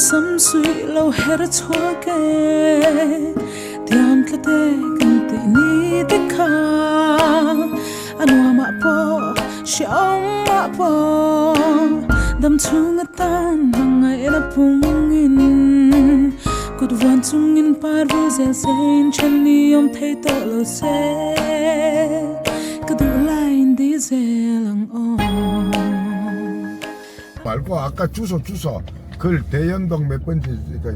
Samsuih lo her chhuak e. Tiam tlate kan tih ni te kha a nuamah pawh hreawmah pawh dam chhung atan hmangaihna pungin kut vuan chungin par vul zel se inthen ni awm thei tawh lo se ka duh laiin di zel ang aw. 말고 아까 주소 주소 그 대연동 몇 번지입니까?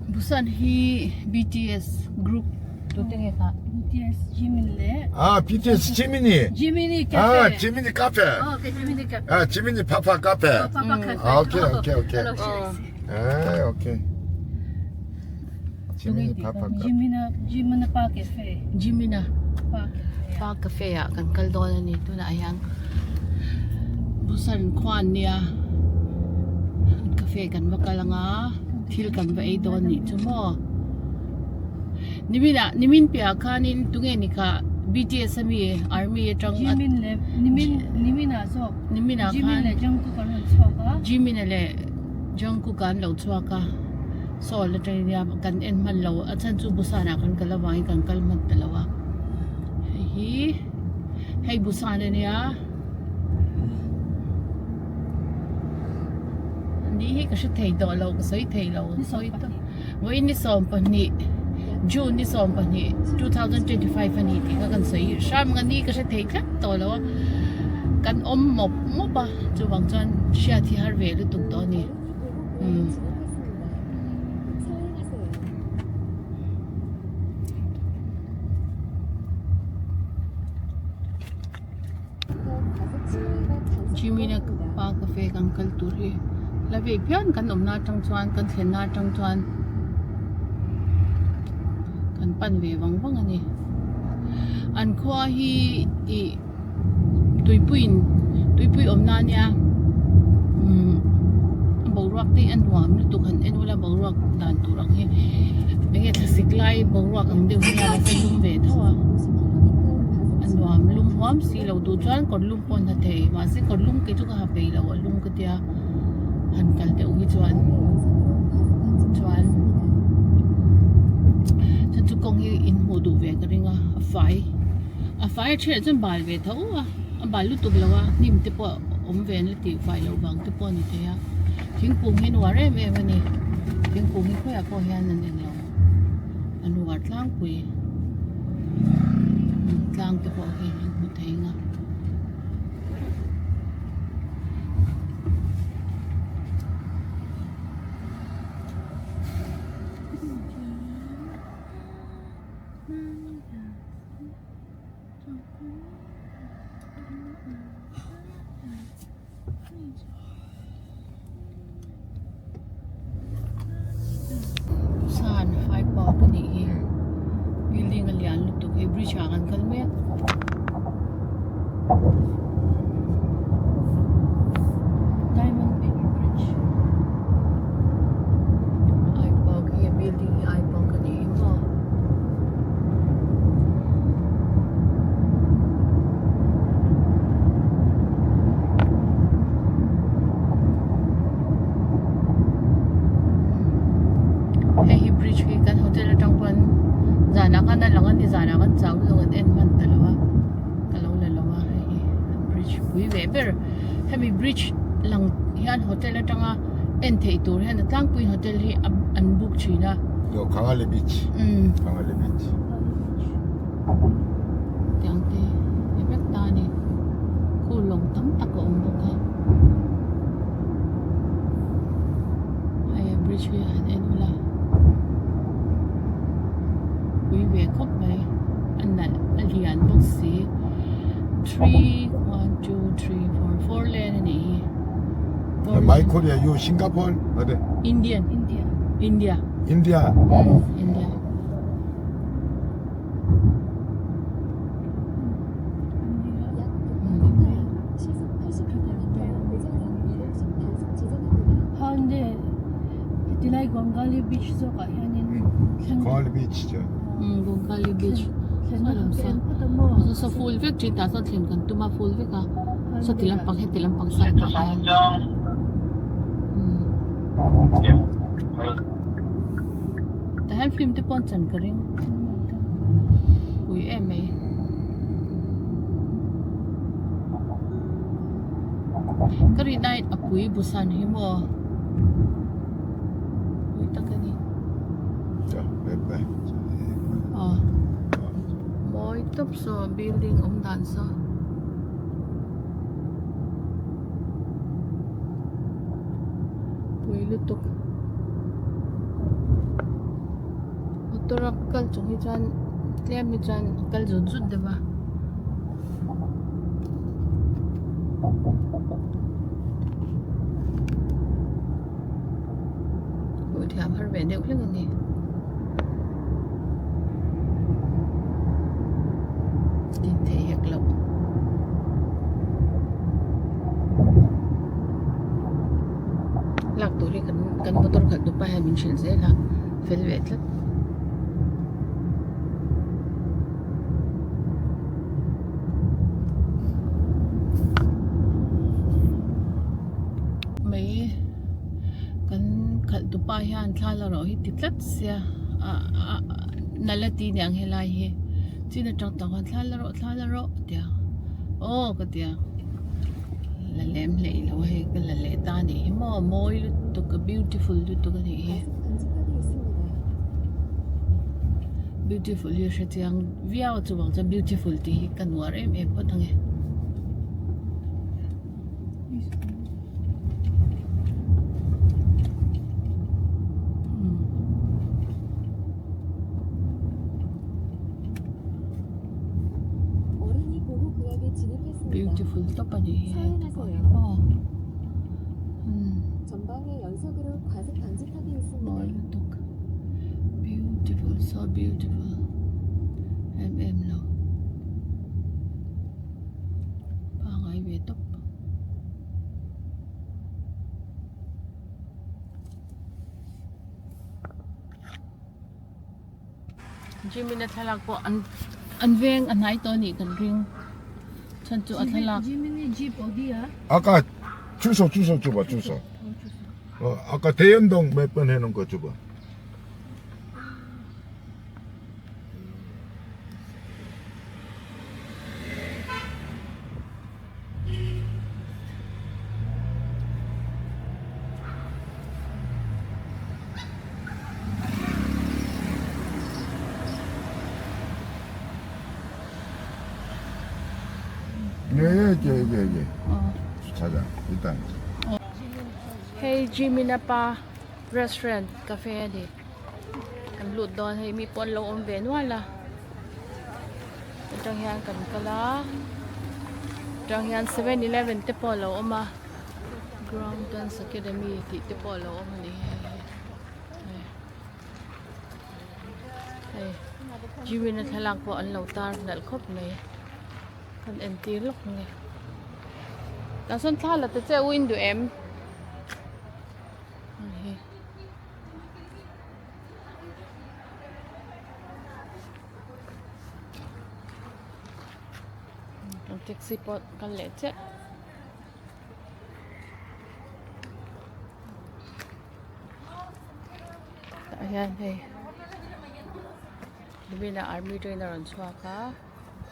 Busan hi BTS group tute nge kha? BTS Jimin leh 아 BTS 지민이 Jiminy 아 Cafe. 지민이 카페 Oh, okay, Jiminy Cafe. 아 지민이 파파 카페 Oh, Papa Cafe. 아, 오케이, 오케이, 오케이. Hello, Shirley. 아 오케이 지민이 파파 카페 Jimina Jimina Pa Cafe. Jimina Pa Cafe. Pa Cafe ah kan kal dawn a ni tunah hian Busan khuan nia cafe kan va kal anga thil kan va ei dawn nih chu maw nimin ah nimin piah khanin tunge ni kha BTS ami army atang Jimin leh nimin nimin ah zawk nimin ah Jimin khan leh Jungkook an rawn chhuak a. Jimin leh Jungkook an lo chhuak a Seoul atangin nia kan en hman lo a chhan chu Busan ah kan kal avangin kan kal hman ta lo a hei hi hei Busan ania. Ni hi ka hre thei tawh lo ka sawi thei lo sawi ta vawiin ni 12 June ni 12 2025 a ni tih kha kan sawi hram ang a ni ka hre thei tlat tawh lo a kan awm mawp mawp a chuvang chuan hriat hi har ve lutuk tawh a ni umm. Jimmy-na pa cafe kan kal tur hi la ve phian kan awmna atang chuan kan thlenna atang chuan kan pan ve vang vang a ni an khua hi ih tuipuiin tuipui awmna ania umm a boruak te hi a nuam lutuk han en ula boruak dan tur ang hi enge thlasik lai boruak ang deuh hian a lum ve tho a a nuam lum huam si lo duh chuan kawr lum pawh an ha thei mahse kawr lum kei chu ka ha peih lo a lum ka tia han kal deuh hi chuan chuan chuan chu kawng hi in hmuh duh ve ka ring a a fai a fai a then ah chuan bal ve tho a a bal lutuk lo a hnim te pawh awm ve an la tih fai loh vang te pawh a ni thei a thingkung hi an uar em em a ni thingkung hi khawiah pawh hian an englo an uar tlangpui tlang te pawh hi an hmu thei ang a. San fai park a nih hi building a lian lutuk hi bridge ah kan kal mek. Diamond Beach Bridge Ai park hi a building hi ai park a nih hi maw. Hei hi bridge hi kan hotel atang pawn zanah khan a lang a ni zanah khan chau lutuk an en hman ta lo a ka lo la lo a hei hi bridge pui ve ber hemi bridge lang hian hotel atanga en theih tur hian a tlangpui hotel hi an book thin a. Gwangalli beach Gwangalli beach Tiang te ni vek ta a ni khu lawng tam tak a awm bawk a hei a bridge hi a han en ula pui ve khawp mai a nalh a lian bawk si 3 1 2 3 4 4 lane a nih hi. My Korea, you Singapore? 어디? Indian. India. India. India. India. Hande tilai Gwangalli Beach zawkah hianin thleng Gwangalli Beach죠. Gwangalli Beach. thlenna lam te en phawt a maw? Sa full vek thin tah chuan thlen kan tum a full vek a. Saw ti lampang heti lampang side ah hian. Tah hian film te pawh an chan ka ring pui em mai. Ka rin aiin a pui busan hi maw pui tak a ni. Aw mawi tawp saw building awm dan saw. Pui lutuk motor a kal chung hi chuan tlem hi chuan a kal zut zut deuh a. Hmuh thiam har ve deuh hlek a ni. Din theih hek loh. Lak tur hi kan kan motor khalh tu pa hian min hrilh zel a fel ve tlat. Mai kan khalh tu pa hian thla la rawh hi ti tlat sia ah ah nala ti niang helai hi chin atang tah khan thla la rawh thla la rawh a ti a aw ka ti a la lem hleih lo a hei ka la leh ta anih hi maw mawi lutuk a beautiful lutuk anih hi beautiful hi a hre chiang viau a chuvang chuan beautiful tih hi ka nuar em em phawt ang e. Beautiful tawp a ni hi aw mawi lutuk beautiful so beautiful em em lo. Pangai ve tawp. Jimin a thlalak pawh an an veng a hnai tawh a nih kan ring chhan chu a thlalak. Jiminy jeep aw hi a. 아까 주소 주소 줘봐 주소. 어 아까 대연동 몇 번 해놓은 거 줘봐. 예, 예, 예, 예. 주차장 일단. Hei Jimin a pa restaurant cafe a ni kan lut dawn hei mi pawh an lo awm ve nual a atang hian kan kal a atang hian 7-eleven te pawh a lo awm a ground dance academy tih te pawh a lo awm a ni hei hei Jimin a thlalak pawh an lo tar nalh khawp mai. Kan entir lawk ang e. Tah sawn thla la ta che u in duh em? Hei. Kan taxi pawh kal leh chiah. Tah hian hei Lumina army train a rawn chhuak a.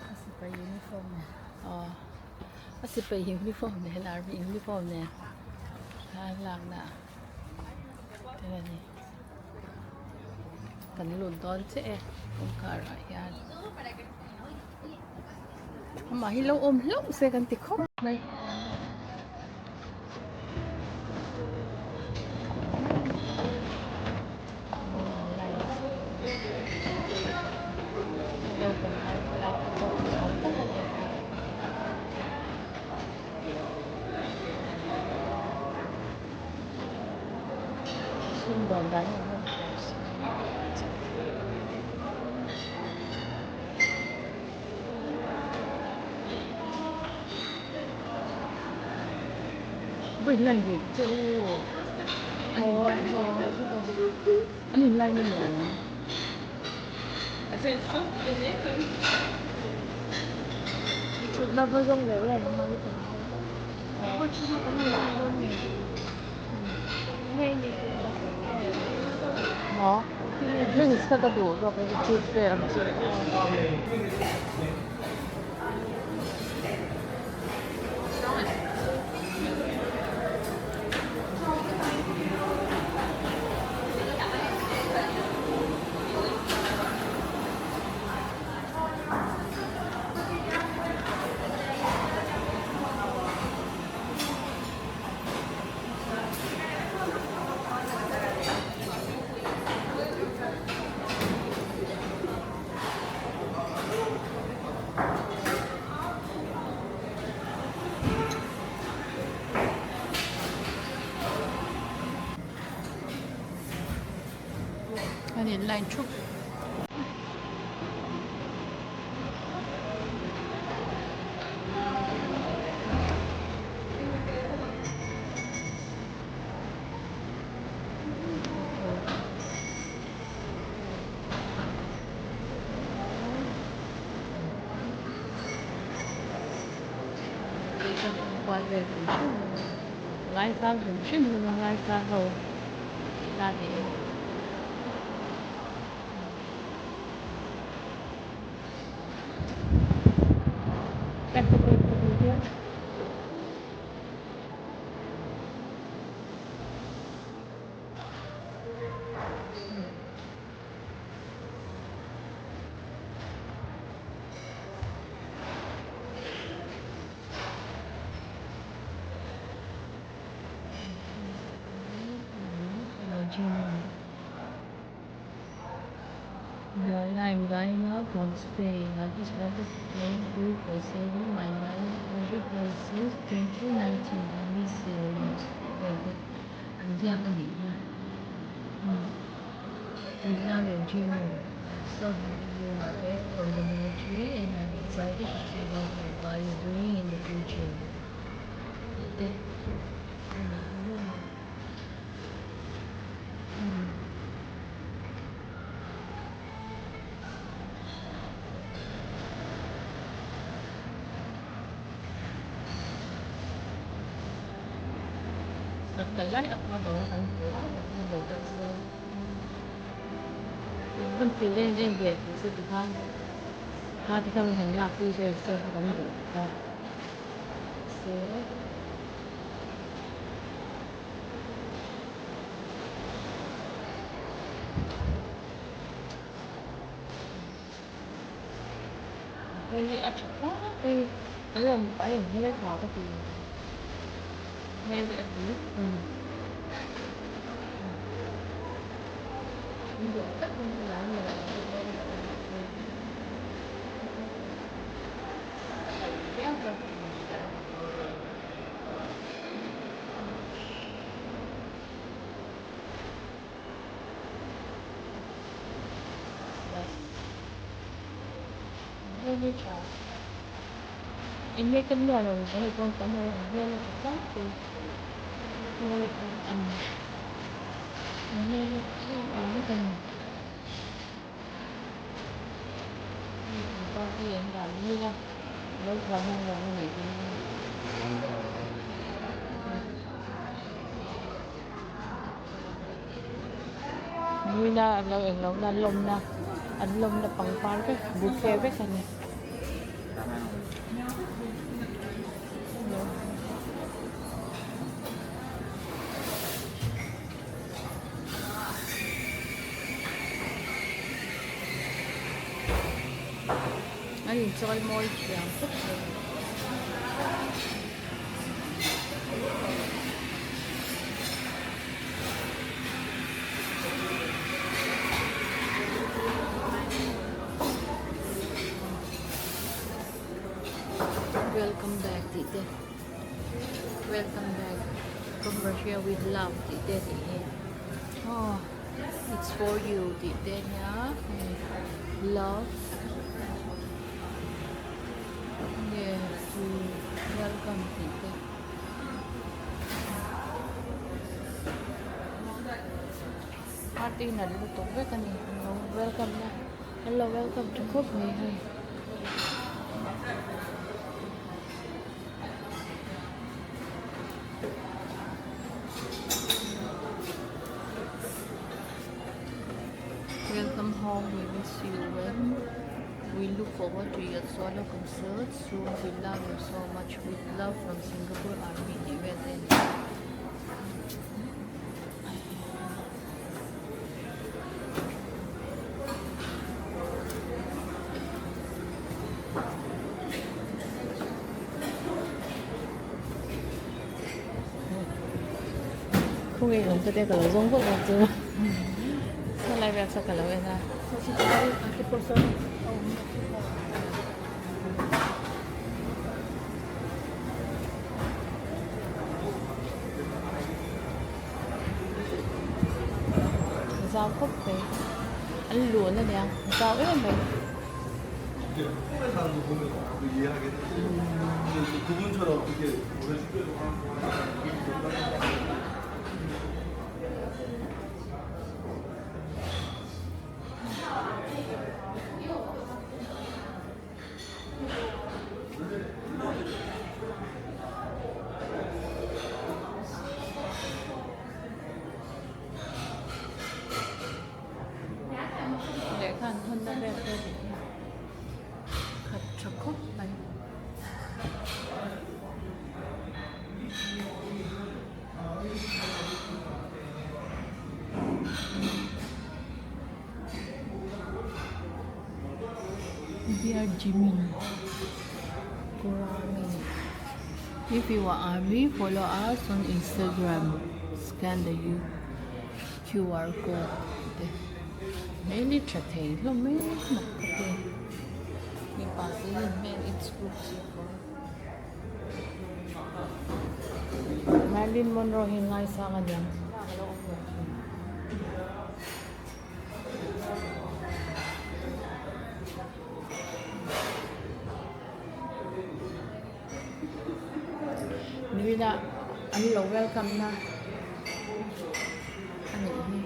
A sipai uniform nen aw a sipai uniform nen army uniform nen thla an lakna te a ni kan lut dawn chiah e kawngkhar ah hian amah hi lo awm hlauh se kan ti khawp mai. An in line a ni ang. Thutna va zawng leh vel ang a. Maw? Drinks kha ka duh zawk e juice vel ang chi. An in line thup. Ngaisang hrim hrim hlawm a ngaisang ho tihna ni e. I'm from Spain. I just wanted to thank you for saving my life since 2019. I miss you a lot. An ziak a nih hi. From the military and I'm excited to see what you are doing in the future. Tih te a nih hi. Hei hi a tha khawp mai an rawn a in hmel tha ka ti hmel hi a hmu duh tak in lam leh Nuina an lo englo na an lawmna an lawmna pangpar vek bouquet vek a ni. An inchawi mawi thiam khawp mai. Welcome back tih te welcome back from Russia with love tih te tih hi aw it's for you tih te nia love nge to welcome tih te. Party nalh lutuk vek a ni an lo welcome na an lo welcome tha khawp mai hei. Welcome home we miss you when we look forward to your solo concert soon we love you so much with love from Singapore army tih vel te a ni. Khawnge awm te ka lo zawng vak vak chu saw lai vel saw ka lo en a. Zau khawp mai an lun ania zau em mai. Lehkha an hawnna vel te a nih hi khat tha khawp mai. Dear Jimin Kurami If you are army follow us on Instagram scan the U QR code te hmel hi tha thei hlawm mai mak ka ti mipa te hian hmel age group si pawh Marilyn Monroe hi ngaisang aniang. Nuina an lo welcome na a nih hi.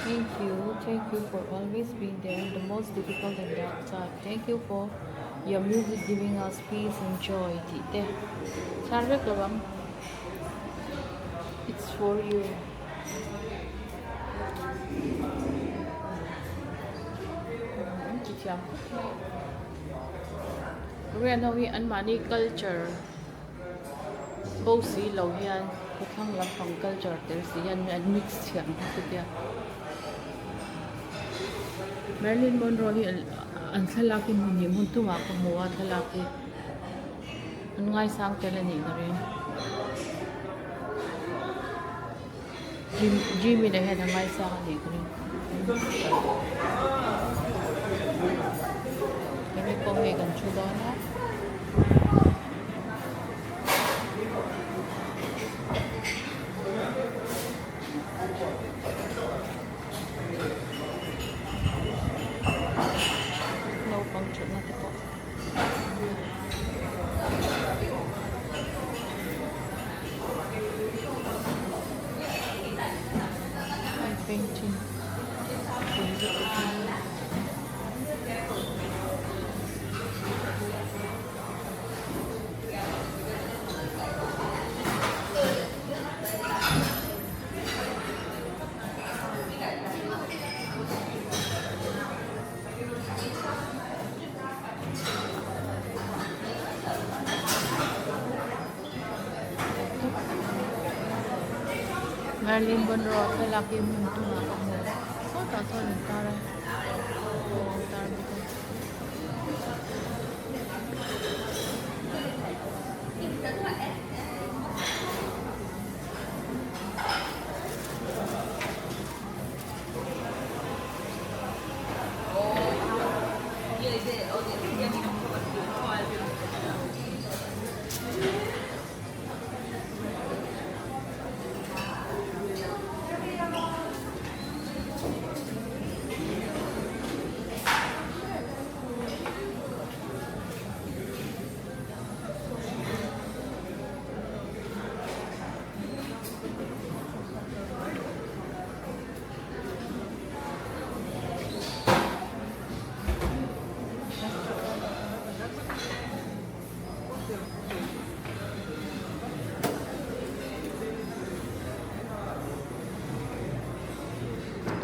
Thank you, thank you for always being there in the most difficult and dark time. Thank you for your music giving us peace and joy tih te chhiar vek lo ang. It's for you. An ti thiam khawp mai. Korean ho hi anmahni culture bo si lo hian khawthlang lampang culture tel si hian an mix thiam bawk a tia. Marilyn Monroe hi an thlalak hi hmun hnih hmun thumah ka hmu a thlalak hi an ngaisang tel a nih ka ring. Jimin ah hian a ngaisang a nih ka ring. Hemi pawh hei kan thu dawn a. Naupang thutna te pawh. Painting pui lutuk hi. Marilyn Monroe thlalak hi hmun thumah ka hmu sawtah sawn an tar a an tar bawk a.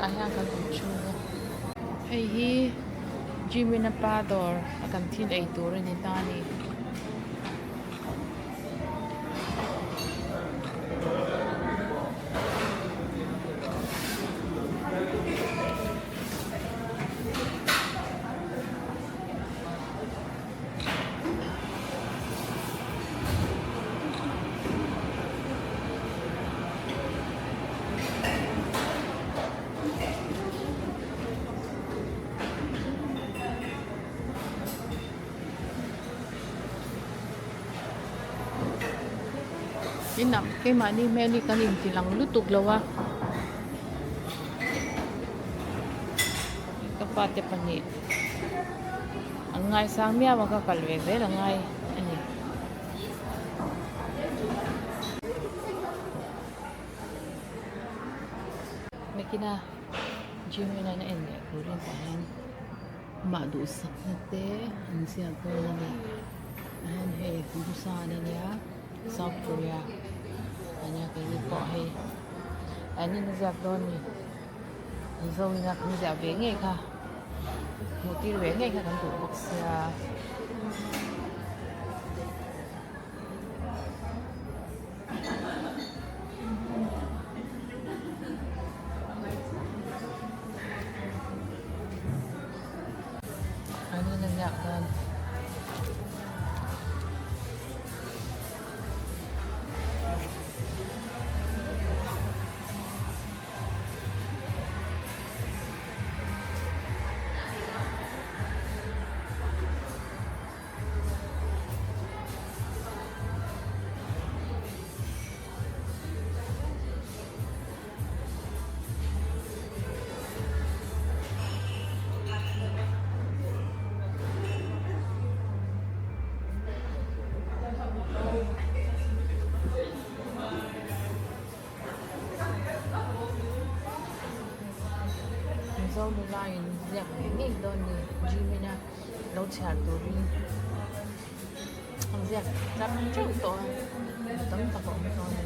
Tah hian kan awm thin a. Hei hi Jimin a pa dawr a kan thil ei tur a ni ta a ni. Inah keimahni hmel hi kan inti lang lutuk lo a ka fate pahnih an ngaisang miau a ka kal ve zel a ngai a ni. Nakina gym in an en leh turin tah hian mah duhsakna te an ziak dawn a ni tah hian hei Busan ania South Korea ania keini pawh hei an in ziak dawn a ni Mizo ina kan ziah ve ngei kha hmuh tir ve ngei kha kan duh bawk sia. An in a ziak dawn. Mizo nula in ziak ve ngei dawn ni gym ina lo chhiar turin an ziak tlar teuh tawh a tam tak a awm tawh a ni.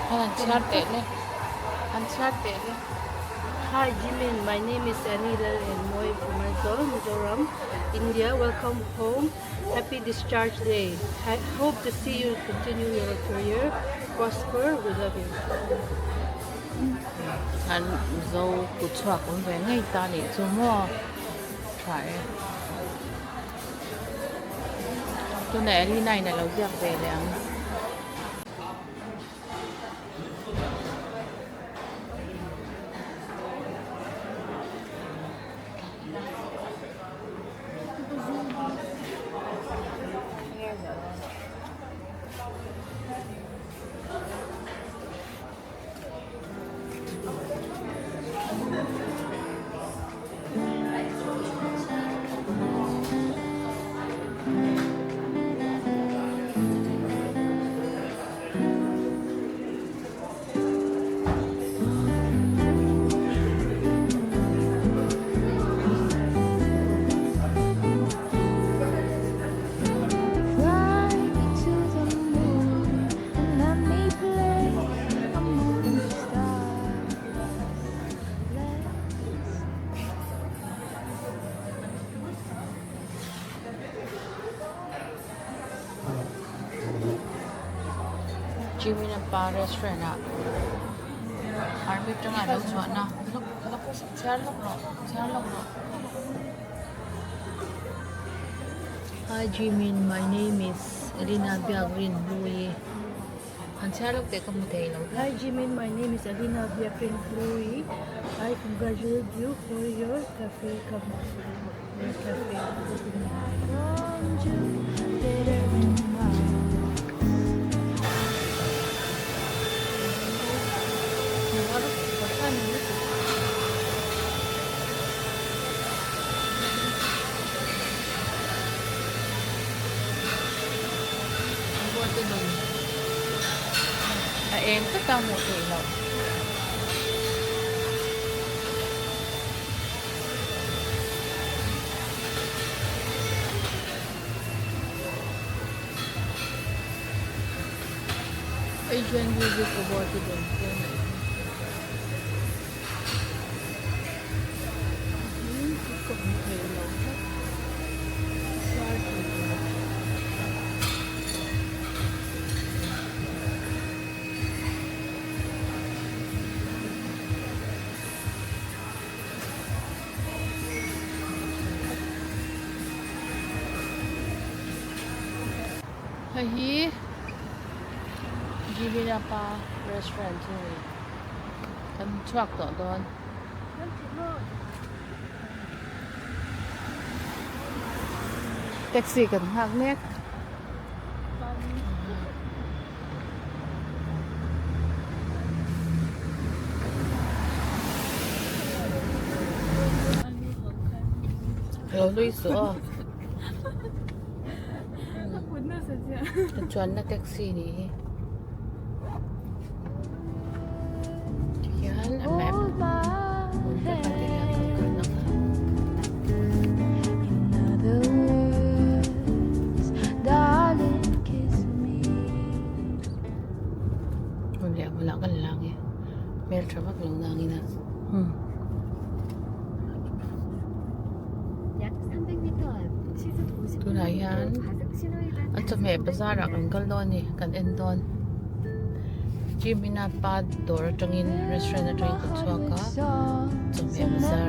Han chhiar teh le han chhiar teh le. Hi Jimin, my name is Annie Lal Enmoy from Aizawl, Mizoram, India. Welcome home. Happy discharge day. I hope to see you continue your career. Prosper. We love you. An zo kut chhuak awm ve ngei ta nih chu maw tha e. Tunah Elina in a lo ziak ve leh ang. Jimmy-a pa restaurant ah army tanga lo chhuahna lawk. Chhiar lawk rawh, chhiar lawk rawh. Hi Jimin, my name is Elina Biakrin Hlui. Han chhiar lawk teh ka hmu thei lo. Hi Jimin, my name is Alina Biakrin Hlui. I congratulate you for your cafe come your cafe opening. A eng tlat a hmuh theih loh. Asian Music Award te dawn te a nih hi. Ka hmu thei lo tlat. Chhiar thei lo. Hei hi Jivinapa restaurant chu a ni. Kan chhuak tawh dawn. Taxi kan nghak mek. Lo nui suh aw. Chuanna taxi nih hi. Tihian a map hmun te kha tihian kan kalna kha. Hmun leh hmunah kan lang e hmel tha vak lo nangin a. Tunah hian an chawhmeh bazar ah kan kal dawn a ni kan en dawn Jimina pa dawr atangin restaurant atangin kan chhuak a chawhmeh bazar.